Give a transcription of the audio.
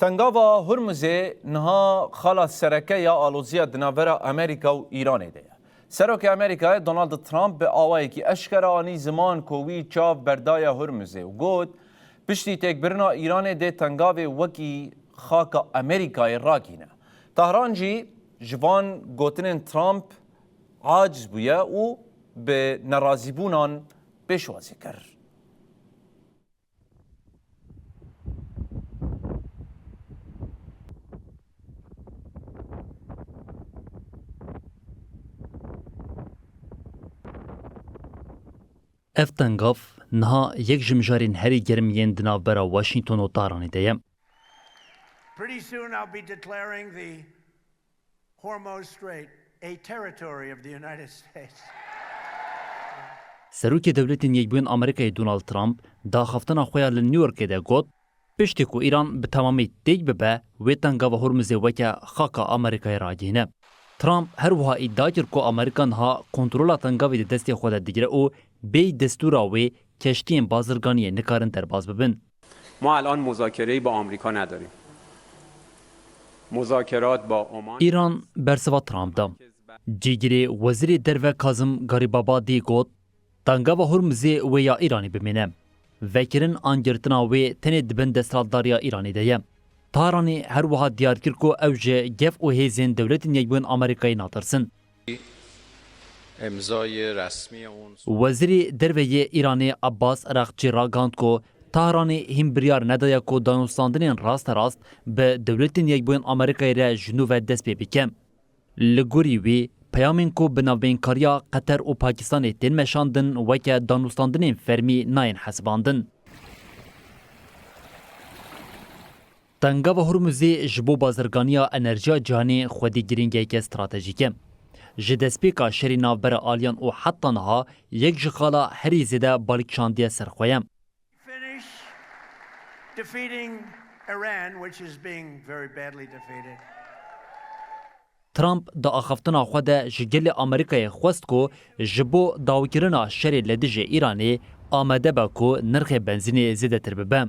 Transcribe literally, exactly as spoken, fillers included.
Tengava Hurmuzê niha xala sereke ya aloziya di navbera Amerîka û Îranê de ye. Serokê Amerîkayê Donald Trump bi awayekî eşkere anî ziman ku wî çav berdaye Hurmuzê û got, piştî têkbirina Îranê dê tengavê wekî xaka Amerîkayê ragîne. Tahran jî ji van gotinên Trump aciz bûye û bi nerazîbûnan pêşwazî kir. Ev tengav niha yek ji mijarên herî germ yên di navbera Washington û Tahranê de ye. Pretty soon I'll be declaring the Hormuz Strait a territory of the United States. Serokê Dewletên Yekbûyên Amerîkayê Donald Trump di axaftina xwe ya li New Yorkê de got, piştî ku Îran bi temamî têk bibe, wê tengava Hormuzê weke xaka Amerîkayê ragihîne. Trump her wiha îdia kir ku Amerîka niha kontrola tengavê di destê xwe de digire û bêyî destûra wê keştiyên bazirganiyê nikarin derbas bibin. ما الان مذاکره‌ای با آمریکا نداریم. مذاکرات با عمان Îran bersiva Trump da. Cîgirê Wezîrê Derve Kazim Garîbabadî got, tengava Hurmuzê wê ya Îranê bimîne. Vekirin an girtina wê tenê di bin desthilatdariya Îranê de ye. Tahranê her wiha diyar kir ku ew ji gef û hêzên Dewletên Yekbûyên Amerîkayê natirsin. امضای رسمی اون Wezîrê Derve yê Îranê Abbas Araxçî ragihand ku Tahranê hîn biryar nedaye ku danûstandinên rasterast bi Dewletên Yekbûyên Amerîkayê re ji nû ve dest pê bike. Li gorî wî, peyamên ku bi navbeynkariya Qeter û Pakistanê tên meşandin weke danûstandinên fermî nayên hesibandin. Tengava Hormuzê ji bo bazirganiya enerjiya cîhanê xwedî girîngeyeke stratejîk e. Ji destpêka şerê navbera aliyan û heta niha yek ji xala herî zêde balikşandiye ser xwe ye. Finish defeating Iran, which is being very badly defeated. Trump di axaftina xwe de ji gelê Amerîkayê xwest ku ji bo dawikirina şerê li dijî Îranê amade be ku nirxê benzînê zêdetir bibe.